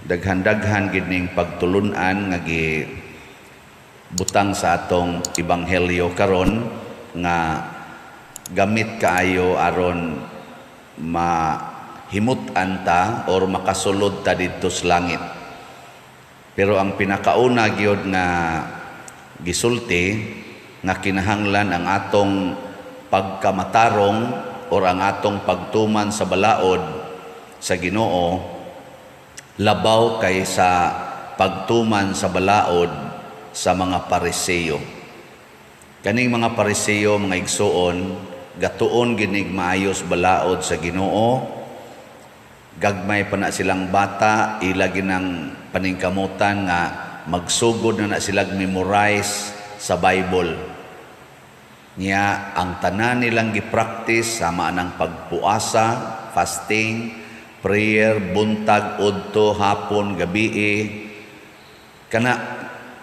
Daghan-daghan gid ning pagtulun-an nga gi butang sa atong ebanghelyo karon nga gamit kaayo aron mahimut-an ta or makasulod ta didto sa langit. Pero ang pinakauna gyud nga gisulti nga kinahanglan ang atong pagkamatarong or ang atong pagtuman sa balaod sa Ginoo labaw kaysa pagtuman sa balaod sa mga Pariseo. Kaning mga Pariseo, mga igsuon, gatuon ginig maayos balaod sa Ginoo. Gagmay pa na silang bata, ila ginang paningkamutan nga magsugod na na silang memorize sa Bible. Niya ang tanan nilang gipractice sama ng pagpuasa, fasting, prayer, buntag, udto, hapon, gabii. Kana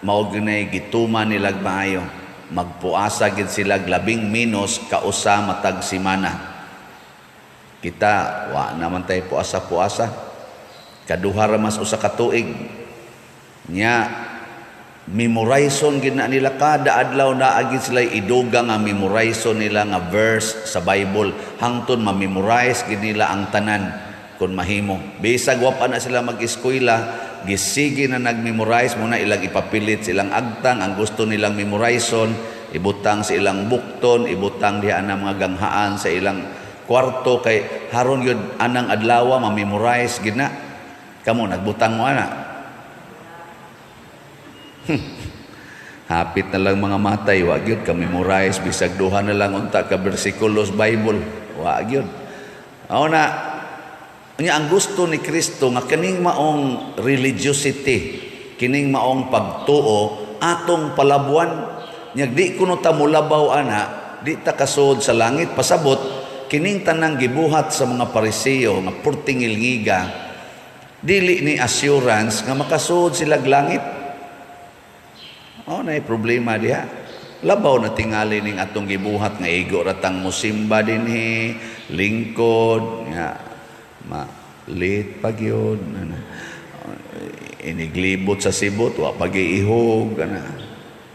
mao ginay gituman nilag maayo. Magpuasa gid sila labing menos kausa matag semana. Kita wa naman tay puasa-puasa. Kaduha ra mas usa ka tuig. Nya memorizon gid na nila kada adlaw, naa gid sila idugang nga memorizon nila nga verse sa Bible hangtod ma-memorize gid nila ang tanan kung mahimo. Bisag wa pa na sila mag-eskwela, gisige na nag-memorize muna. Ilang ipapilit silang agtang ang gusto nilang memorizon, ibutang sa ilang bukton, ibutang diha na mga ganghaan sa ilang kwarto kay haron yun anang adlaw ma-memorize gid na. Kamo, nagbutang mo ana? Hapit na lang mga matay, wa gyud ka memorize bisag duha na lang unta ka bersikulos Bible, wa gyud. Mao na nya ang gusto ni Kristo nga kining maong religiosity, kining maong pagtuo atong palabuan. Nya di kuno ta molabaw ana, di ta kasud sa langit. Pasabot kining tanang gibuhat sa mga Pariseo nga purtingilngiga, dili ni assurance nga makasuod sila langit. Oh, na problema diha. Labaw na tingali ning atong gibuhat nga igo ratang musimba dinhi, lingkod, nga ma late pa gyud ana. Iniglibot sa sibot, wa pag-iihog ana.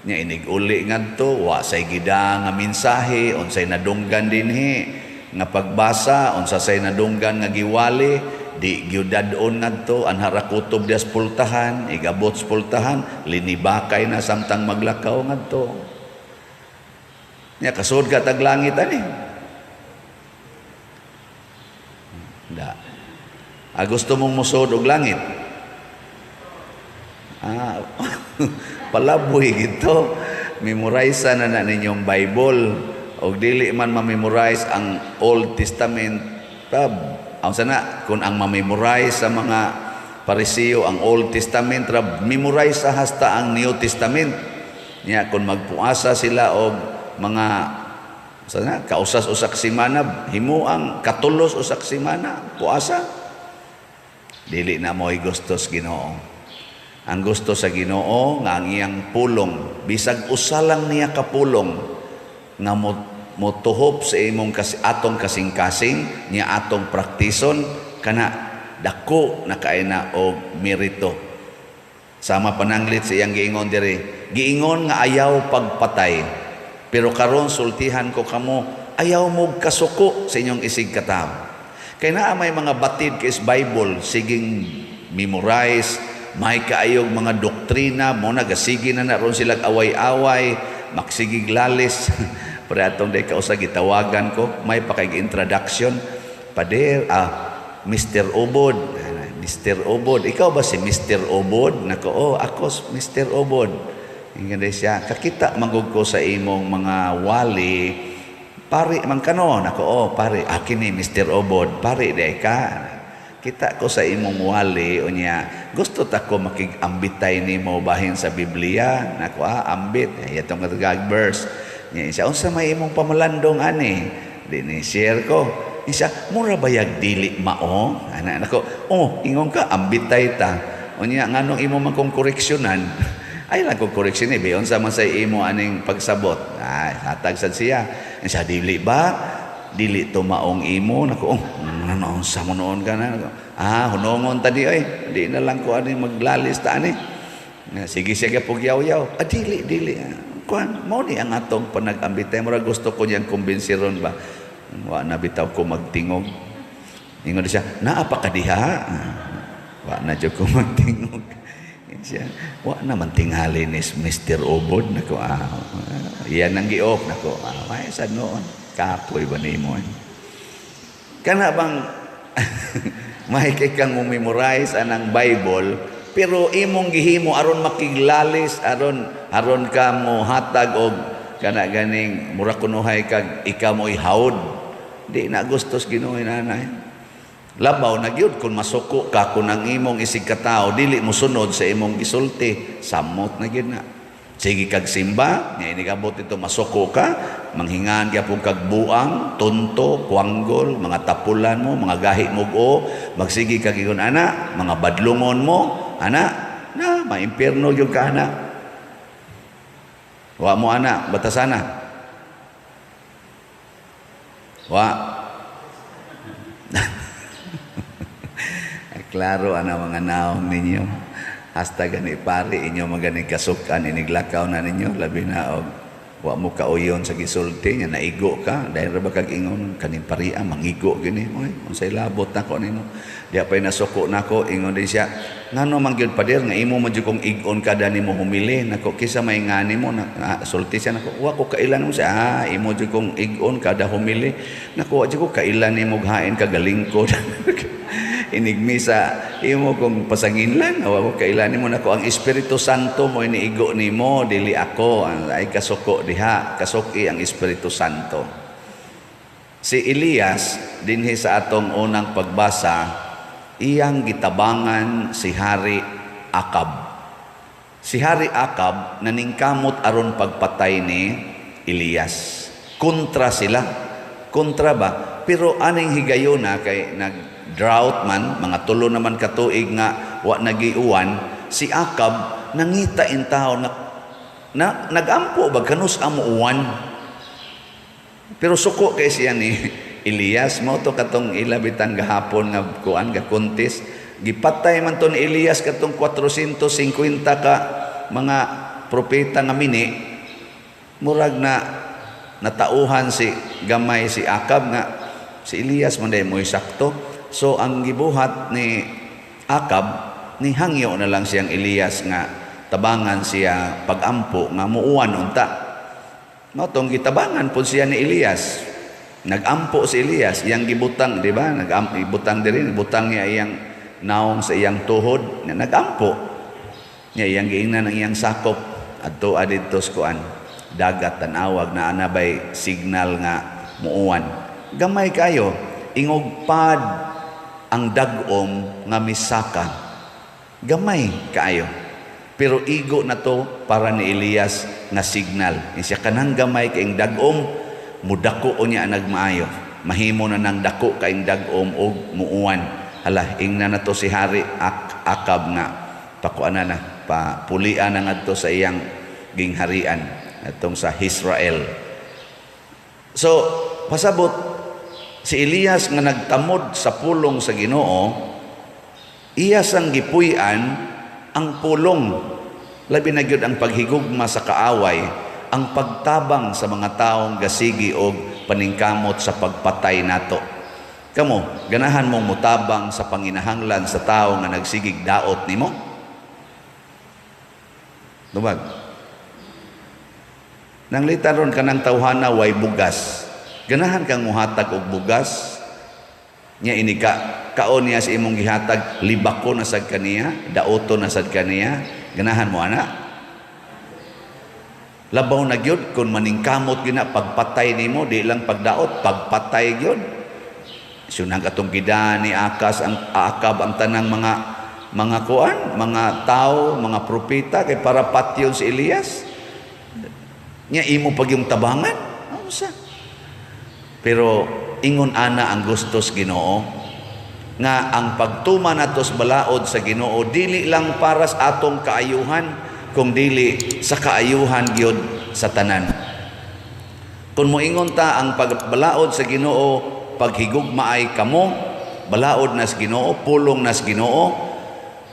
Nya inig-uli ngadto, wa say gida nga mensahe, unsay nadunggan dinhi nga pagbasa, unsa say nadunggan nga giwali, di gyud dad-on ngadto. Anha ra kutob dias pultahan, igabot sa pultahan, linibakay na samtang maglakaw ngadto. Nya kasud ka tag langit ani? Da. Ah, gusto mong musod og langit? Ah, palaboy gito. Memorize na na ninyong Bible. Og dili man ma-memorize ang Old Testament, tab ang sana kung ang ma-memorize sa mga Pariseo ang Old Testament rab memorize sa hasta ang New Testament. Nya kung magpuasa sila og mga sana kausas usak semana, himo ang katulos usak semana puasa, dili na mo'y gustos Ginoo. Ang gusto sa Ginoo nga ang iyang pulong, bisag usa lang niya ka pulong nga mo motuhop sa imong atong kasing-kasing niya atong praktison, kana dako na kay na og merito. Sama pananglit sa iyang giingon diri, giingon nga ayaw pagpatay, pero karon sultihan ko kamo, ayaw mo kasuko sa inyong isig katawo. Kay naa may mga batid kay Bible, siging memorize, may kaayog mga doktrina mo, nagasige na na ron sila away-away, maksigig lalis. Pero atong day kausa gitawagan ko, may pa kay introduction. Pader, ah, Mr. Obod. Mr. Obod. Ikaw ba si Mr. Obod? Nako, oh, ako Mr. Obod. Ingon siya, kakita manggug ko sa imong mga wali, pari man kano. Nako, oh, pari. Akin ni Mr. Obod, pari day ka. Kita ko sa imong wali, unya, gusto ta ko makig-ambitay nimo bahin sa Biblia. Nako, ah, ambit. Itong katagag verse. Nya siya, unsa may imong pamalandong ani? Di ni share ko. Siya, mura bayag dili mao? Ana, nako, oh, ingon ka, ambitay ta. Unya, nganong imo man kong koreksyonan? Ay lang kong koreksyon eh, unsa man sa imo aning pagsabot? Ah, hatag sad siya. Siya, dili ba? Dili to maong imo. Nako, oh, Ano sa mo noon ka na? Ah, hunongon ta di oy. Di na lang ko ani maglalis ta ani. Sige siya pug yaw-yaw. Ah, dili, dili. Kuan, mao ni ang atong panag-ambitay. Mura gusto ko niyang kumbinsiron ba. Wa na bitaw ko magtingog. Ingon siya, naa pa ka diha. Wa na jud ko magtingog. Siya, wa naman tingali ni Mr. Obod nako, ah, iyan ang gi-off nako. Ah, ay sa noon kapoy ba nimo? Kana bang may kay kang memorize anang Bible, pero imong gihimo aron makiglalis, aron aron ka mo hatag og kana ganing mura kunuhay kag ikaw mo ihawd. Di na gustos Ginoo nanay. Labaw na gyud kung masuko ka, kung ang imong isig katao dili mo sunod sa imong gisulti, samot na gyud na. Sige kag simba, nga inigabot ito masuko ka, manghingan gyapon kag buang, tunto, kwanggol, mga tapulan mo, mga gahi mo o, magsige kag ingon ana, mga badlungon mo, ana, na maimpierno gyud ka ana. Wa mo ana, batasana. Wa. Klaro ana mga naong ninyo. Hasta gani pari inyo magani kasukan iniglakaw na ninyo, labi na og wa mo kauyon sa gisulti nga naigo ka dahil ra ba kag ingon kaning paria mangigo gini, oy, unsay labot nako nimo, di pay nasuko nako. Ingon din siya, ngano man gyud, pader, nga imo man jud kong ig-on kada nimo humili nako, kisa may ngani mo na, sulti siya nako, wa ko kailan mo siya, ah, imo jud kong ig-on kada humili nako, wa jud ko kailan nimo hain kagalingkod inigmisa imo kong pasanginlan, awa ko kailan nimo nako, ang Espiritu Santo mo iniigo nimo, dili ako. Ay kasuko diha, kasuki ang Espiritu Santo. Si Elias dinhi sa atong unang pagbasa, iyang gitabangan si Hari Akab. Si Hari Akab naningkamot aron pagpatay ni Elias. Kontra sila, kontra ba, pero aning higayona kay nag drought man, mga tulo naman katuig nga wa nagiuwan, si Akab nangita in tao na nagampo ba kanus amo uwan. Pero suko kay siya ni Elias. Mao to katong ilabitang gahapon nga kuan ga contest. Gipatay man to ni Elias katong 450 ka mga propeta nga mini. Murag na natauhan si gamay si Akab nga si Elias man day mo'y sakto. So ang gibuhat ni Akab, ni hangyo na lang siyang Elias nga tabangan siya pagampo nga muuwan unta. Mao tong gitabangan pud siya ni Elias. Nagampo si Elias, iyang gibutang, di ba? Ibutang diri, butang niya iyang naong sa iyang tuhod, nga nagampo. Niya iyang giingnan ang iyang sakop adto adidto sa kuan dagat, tanawag na anabay signal nga muuwan. Gamay kayo, ingugpad ang dagom nga misaka. Gamay kaayo. Pero igo na to para ni Elias nga signal. Siya kanang gamay kaing dagom, mudako o niya nagmaayo. Mahimo na nang dako kaing dagom og muuwan. Hala, ingna na to si Hari Akab nga pakuan na, papulian na ngadto sa iyang gingharian atong sa Israel. So, pasabot si Elias nga nagtamod sa pulong sa Ginoo, iya sang gipuy-an ang pulong. Labi na gyud ang paghigugma sa kaaway, ang pagtabang sa mga taong gasigi og paningkamot sa pagpatay nato. Kamo, ganahan mong mutabang sa panginahanglan sa tao nga nagsigig daot nimo? Tubag. Nanglitan ron kanang tawhana way bugas. Ganahan kang muhatag og bugas? Nya ini ka kaon niya sa imong gihatag, libako na sad kaniya, daoto na sad kaniya, ganahan mo ana? Labaw na gyud kung maningkamot gyud na pagpatay nimo, di lang pagdaot, pagpatay gyud. Sunang atong gidani Akas ang Akab ang tanang mga kuan, mga tao, mga propeta kay para patyon si Elias. Nya imo pag yung tabangan. Unsa? Pero ingon ana ang gustos Ginoo nga ang pagtuma nato sa balaod sa Ginoo dili lang para sa atong kaayuhan, kung dili sa kaayuhan gyud sa tanan. Kung moingon ta ang pagbalaod sa Ginoo paghigugmaay kamo, Balaod nas Ginoo, pulong nas Ginoo.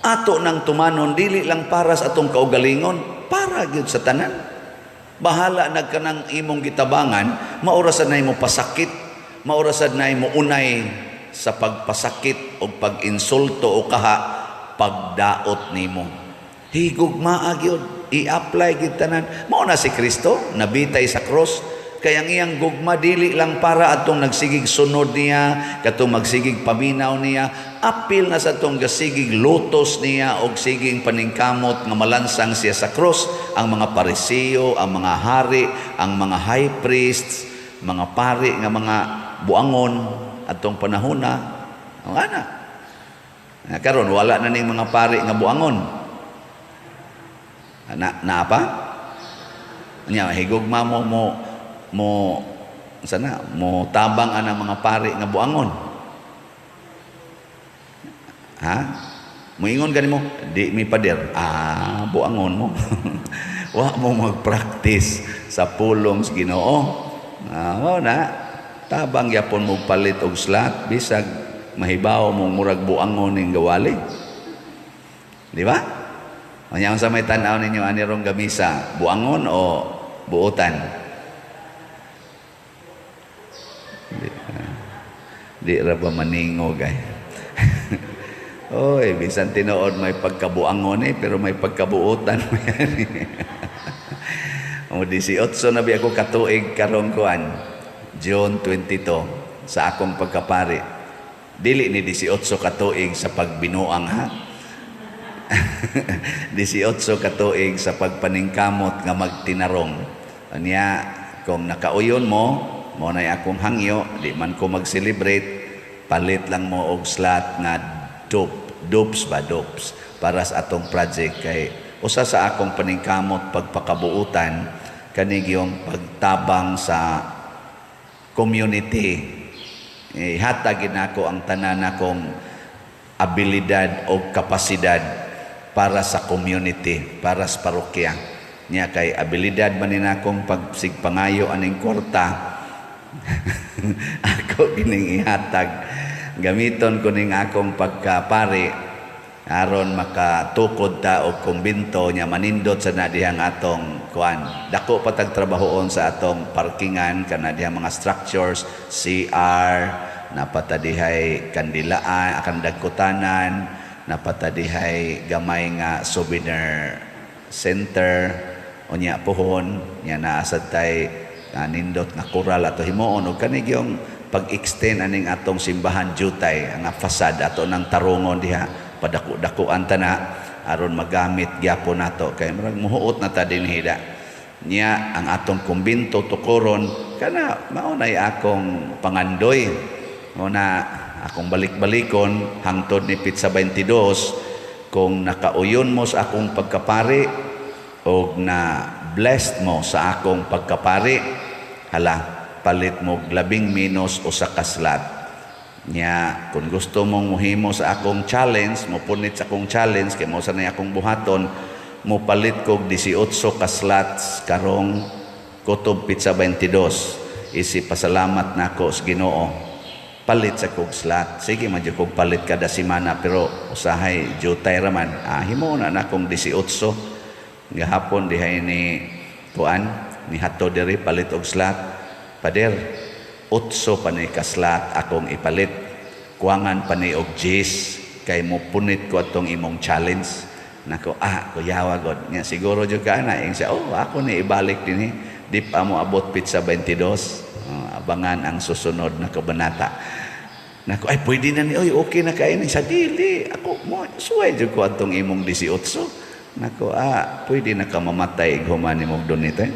Ato nang tumanon dili lang para sa atong kaugalingon, para gyud sa tanan. Bahala nagkanang imong gitabangan, maura sad na imo pasakit, maura sad na imo unay sa pagpasakit o pag-insulto o kaha pagdaot nimo. Higugmaa gyud, i-apply gyud tanan. Mao na si Kristo nabitay sa cross, kay ang iyang gugma dili lang para atong nagsigig sunod niya, katong magsigig paminaw niya, apil na sa atong gasigig lutos niya og siging paningkamot nga malansang siya sa cross. Ang mga Pariseo, ang mga hari, ang mga high priests, mga pari nga mga buangon atong panahona. Ang ana. Na karon wala na ning mga pari nga buangon. Na naa pa? Nya higugma mo mo mo sana mo tabang ana mga pari nga buangon. Ha? Moingon gani mo, di mi pader. Ah, buangon mo. Wa mo mag-practice sa pulong sa Ginoo. Ah, mao na. Tabang yapon mo palit og slot bisag mahibaw mo murag buangon ning gawali. Di ba? Unya sa may tan-aw ninyo ani rong gamisa, buangon o buotan? Di, di ra ba maningog ay. Oy, bisan tinuod may pagkabuangon eh, pero may pagkabuotan mo yan. O 18 na bi ako katuig karong kuan, June 22 sa akong pagkapari. Dili ni 18 katuig sa pagbinuang ha. 18 katuig sa pagpaningkamot nga magtinarong. Anya kung nakauyon mo, mo nay akong hangyo, di man ko mag-celebrate, palit lang mo og slot nga dope, dopes ba dopes para sa atong project kay usa sa akong paningkamot pagpakabuutan kanig yung pagtabang sa community. Ihatag nako ang tanan akong abilidad o kapasidad para sa community, para sa parokya. Nya kay abilidad man ni akong pagsigpangayo aning kwarta. Ako gining ihatag. Gamiton ko ning akong pagkapari aron makatukod ta og kumbinto nya manindot sa na dihang atong kuan. Dako pa tag trabahoon sa atong parkingan kana dihang mga structures, CR, napata dihay kandilaan, akan dagkutanan, napata dihay gamay nga souvenir center, unya pohon nya naa sad tay nindot nga koral ato himuon og kanig yung pag-extend aning atong simbahan jutay ang fasad ato nang tarungon diha padako-dakuan ta na aron magamit gyapon nato kay murag muhuot na ta dinhi da. Nya ang atong kumbinto tukoron kana mao nay akong pangandoy, mao na akong balik-balikon hangtod ni Pitsa 22. Kung nakauyon mo sa akong pagkapari og na blessed mo sa akong pagkapari, hala palit mo labing minus usa ka slot. Nya kung gusto mong muhimo sa akong challenge, mo punit sa akong challenge kay mo sa nay akong buhaton, mo palit kog 18 ka slots karong kutob Pitsa 22. Isi pasalamat nako sa Ginoo. Palit sa kog slot. Sige man jud kog palit kada semana pero usahay jutay ra man. Ah, himo na nakong 18. Gahapon dihay ni kuan ni hato diri palit og slot. Pader, 8 pa ni ka slot akong ipalit. Kuangan pa ni og Jis kay mo punit ko atong imong challenge. Nako, kuyawa god. Nga siguro jud ka na ing siya, oh, ako ni ibalik dinhi. Di pa mo abot Pitsa 22. Abangan ang susunod na kabanata. Nako, ay pwede na ni, oy, okay na kayo ni sa dili. Ako mo suway jud ko atong imong 18. Nako, pwede na ka mamatay human nimo donate. Eh?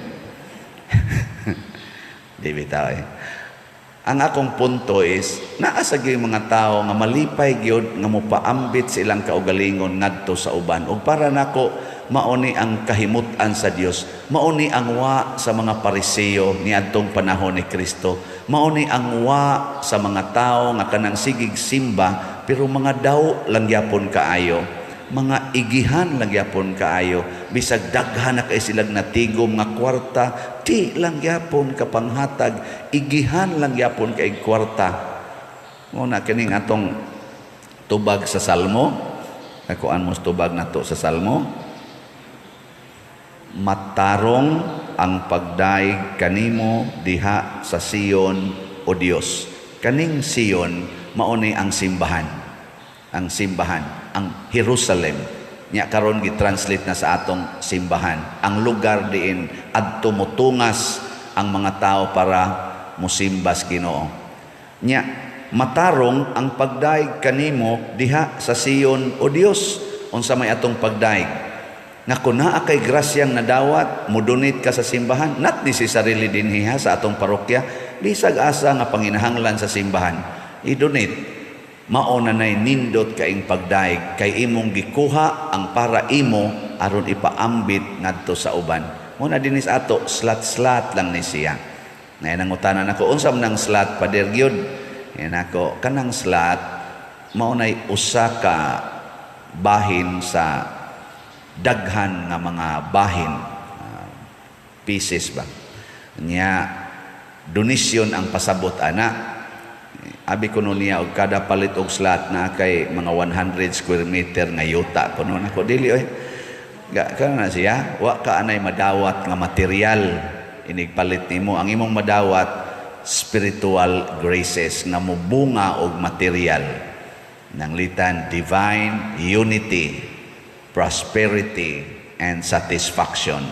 Di bitaw eh. Ang akong punto is, naa sa gyud mga tao nga malipay gyud nga mopaambit sa ilang kaugalingon ngadto sa uban. Ug para nako mao ni ang kahimut-an sa Dios, mao ni ang wa sa mga Pariseo niadtong panahon ni Kristo, mao ni ang wa sa mga tao nga kanang sigig simba pero mga daw lang gyapon kaayo, mga igihan lang gyapon kaayo, bisag daghan na kay silag natigom nga kwarta, di lang gyapon kapanghatag, igihan lang gyapon kay kwarta. Mo na kining atong Tubag sa Salmo. Nakuan mo tubag nato sa Salmo. Matarong ang pagdayeg kanimo diha sa Sion, o Dios. Kaning Sion mao ni ang simbahan. Ang simbahan, ang Jerusalem. Nya karon gi-translate na sa atong simbahan. Ang lugar diin adto motungas ang mga tao para musimbas Ginoo. Nya matarong ang pagdayeg kanimo diha sa Sion, o Dios. Unsa may atong pagdayeg? Nga kung naa kay grasyang nadawat, mo-donate ka sa simbahan, not necessarily dinhi ha, sa atong parokya, bisag asa nga panginahanglan sa simbahan, i-donate. Mao na nay nindot kaing pagdayeg kay imong gikuha ang para imo aron ipaambit ngadto sa uban. Mo na dinis ato, slot-slot lang ni siya. Nay nangutana nako, unsa man ang slot, Pader gyud? Yan ako, kanang slot mao nay usa ka bahin sa daghan nga mga bahin, pieces ba. Nya donation ang pasabot ana. Abi kuno niya og kada palit og slot na kay mga 100 square meter nga yuta kuno. Nako, dili oy. Ga kana na siya, wa ka anay madawat nga material inig palit nimo. Ang imong madawat, spiritual graces nga mobunga og material. Nanglitan divine unity, prosperity and satisfaction.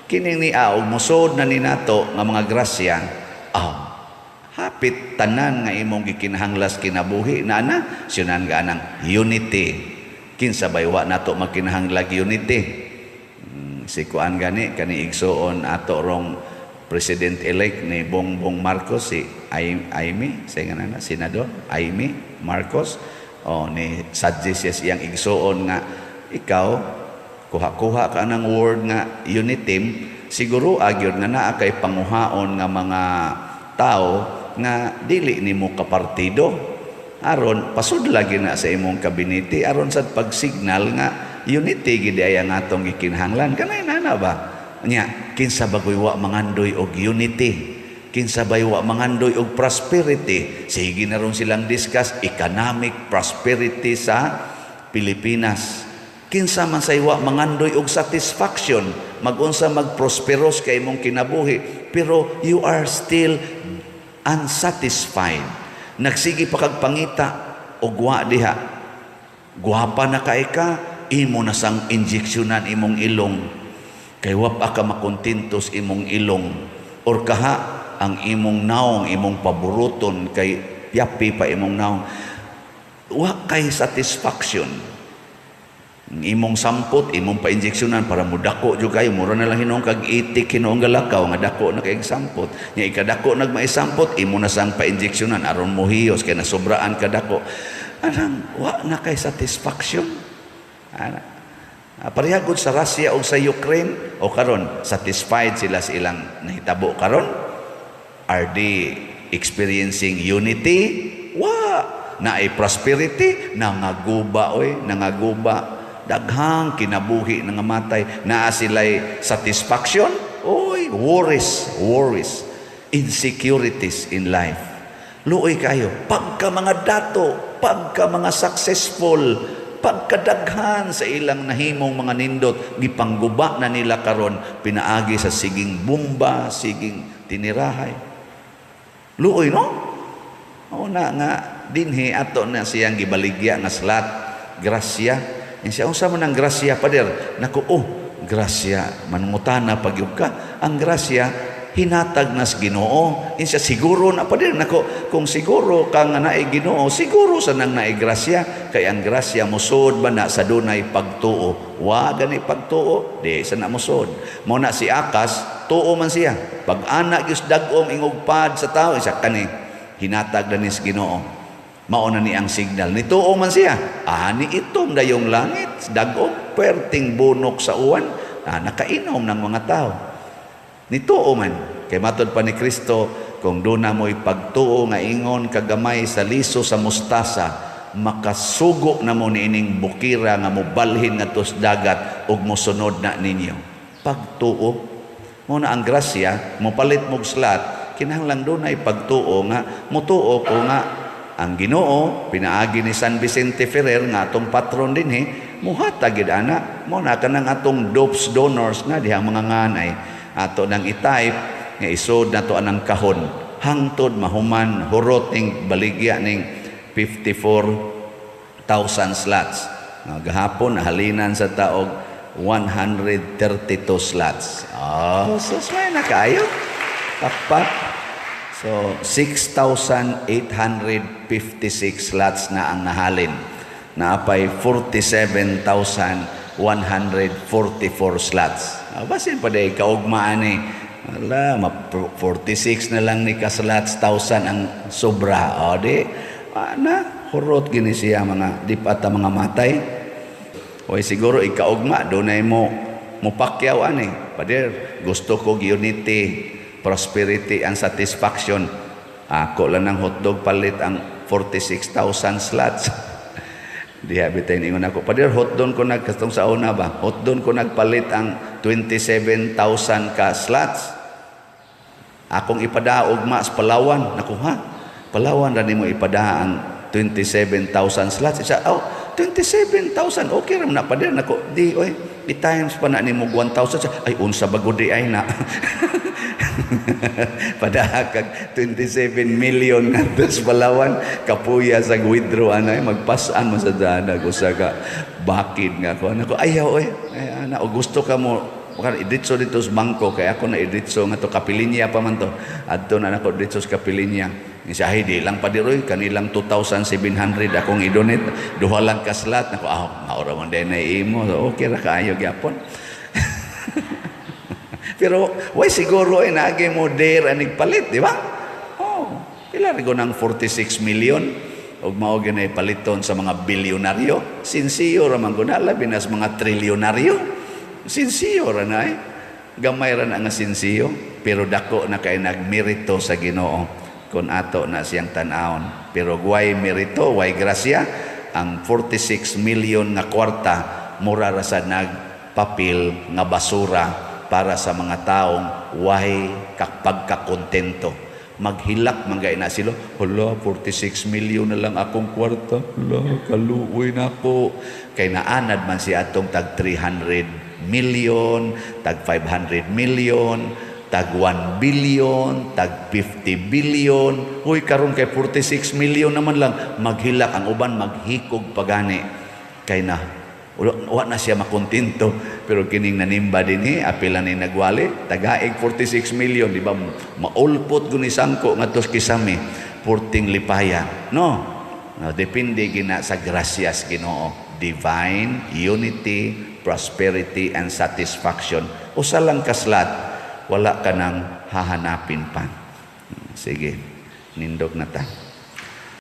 Kining niya og mosod na ni nato nga mga grasya, hapit tanan nga imong gikinahanglas kinabuhi na na syunan ga anang unity. Kinsa bay wa nato magkinahanglag unity? Si kuan gani, kani igsuon ato rong president elect ni Bongbong Marcos, si Imee, sa nga na senador Imee Marcos, oh, ni suggest siya siyang igsuon nga ikaw kuha-kuha ka ng word nga unity, siguro agyod nga naa kay panguhaon nga mga tao nga dili nimo kapartido aron pasud lagi na sa imong kabinete, aron sad pagsignal nga unity gid ay ang atong gikinahanglan. Kanay nana ba nya, kinsa bagoy wa mangandoy og unity? Kinsa bay wa mangandoy og prosperity? Sige na ron silang discuss economic prosperity sa Pilipinas. Kinsa man say wa mangandoy og satisfaction? Magunsa magprosperos kay imong kinabuhi, pero you are still unsatisfied. Nagsige pa kag pangita og wa diha. Gwapa na kay ka, imo na sang injeksyonan imong ilong kay wa pa ka makontento sa imong ilong, or kaha ang imong naong, imong paburuton kay yapi pa imong naong. Wa kay satisfaction. Imong sampot, imong pa-injeksyonan para mudako jud kayo. Mura na lang hinuon kag itik hinuon galakaw nga dako na kay sampot. Nya ikadako nagmaisampot, imo na sang pa-injeksyonan aron mohiyos kay nasobraan kadako. Anang wa na kay satisfaction ana. Pareha gud sa Russia o sa Ukraine o karon, satisfied sila sa ilang nahitabo karon? Are they experiencing unity? Wa na ay prosperity. Nangaguba oy, nangaguba, daghang kinabuhi nangamatay. Naa sila'y satisfaction oy? Worries, worries, insecurities in life. Luoy kayo pagka mga dato, pagka mga successful, pagkadaghan sa ilang nahimong mga nindot, gipangguba na nila karon pinaagi sa siging bomba, siging tinirahay. Luoy, no? O na nga dinhi ato na siyang gibaligya nga slot, grasya. Siya, unsa man ang grasya, Pader? Naku, oh, grasya, manungutana pagyud ka. Ang grasya hinatag nas Ginoo. Insa siguro na, Pader? Nako, kung siguro ka nga naay Ginoo, siguro sa nang naay grasya, kay ang grasya musod ba na sa dunay pagtuo. Wa gani pagtuo, di sa na musod. Mo na si Akas, tuo man siya. Pag ana gyud dag-om ingugpad sa tao, isa kani hinatag na nis Ginoo. Mao na ni ang signal. Nituo man siya. Ani itom dayong langit, dag-om, perting bunok sa uwan, nakainom ng mga tao. Nituo man. Kay matod pa ni Kristo, kung doon na mo'y pagtuo nga ingon kagamay sa liso sa mustasa, makasugo na mo niining bukira nga mobalhin nga tos dagat ug mosunod na ninyo. Pagtuo. Mo na ang grasya, mopalit mog slot, kinahanglan doon ay pagtuo nga mutuo ko nga Ang Ginoo pinaagi ni San Vicente Ferrer nga atong patron dinhi, muhatag gid ana. Mo na kanang atong dopes donors na diha, mga nganay ato nang i-type nga isod nato anang kahon hangtod mahuman hurot ning baligya ning 54,000 slots. Gahapon nahalinan sa taog 132 slots. Oh, sus, may na kaayo. Pakpak. So, 6,856 slots na ang nahalin. Naapay 47,144 slots. Ah, basin pa day kaugmaan ni. Ala, 46 na lang ni ka slots, thousand ang sobra. O di, ana, hurot gini siya mga di pa ta mga matay. O siguro ikaugma, dunay mo mupakyaw ani. "Pader, gusto ko unity, prosperity and satisfaction. Ako lang ng hotdog palit ang 46,000 slots." Diha bitay ingon ako, "Pader, hotdog ko nag katong sa una ba? Hotdog ko nagpalit ang 27,000 ka slots. Akong ipadaog ma sa Palawan." Naku ha, Palawan ra nimo ipada ang 27,000 slots. Isa, "Oh, 27,000, okay ra na, pader." Nako, di, oy, i-times pa na nimo 1,000. "Ay, unsa ba gud di ay na?" Padaha kag 27 million ngadto sa Palawan, kapuya sa withdraw anay, magpasan man sa danag usa ka bakid nga ko. Nako, ayaw oy. Ay, ana, o gusto ka mo kan iditso dito sa bangko kay ako na iditso nga to Kapilinya pa man to. Adto na nako ditso sa Kapilinya. Siya, "Ay, di lang pa diroy, kanilang 2,700 akong i-donate. Duha lang ka slot." Nako, "Ah, maura man din na imo." So, okay ra kaayo gyapon. Pero way siguro ay naagi mo dare anig palit, di ba? Oh, pila rin ko ng 46 million ug mao gyud paliton sa mga bilyonaryo. Sinsiyo ra man gud na, labi na sa mga trilyonaryo. Sinsiyo ra na eh. Gamay ra na nga sinsiyo, pero dako na kay nagmerito sa Ginoo kung ato na siyang tan-awon. Pero way merito, way grasya, ang 46 million nga kwarta mura ra sa nagpapil nga basura para sa mga taong way pagkakontento. Maghilak man gay na sila. "Hala, 46 million na lang akong kwarta. Hala, kaluoy na ako." Kay naanad man si atong tag 300 million, tag 500 million, tag 1 billion, tag 50 billion. Uy, karon kay 46 million naman lang. Maghilak ang uban, maghikog pagani. Kay na wa na siya makontento, pero kining nanimba dinhi, apila ni nagwali tagaig 46 million, di ba? Maulpot guni sangko ngadto sa kisame purting lipaya, no? No, depende gina sa grasyas Ginoo. Divine unity, prosperity and satisfaction, usa lang ka slot, wala ka nang hahanapin pa. Sige, nindog na ta.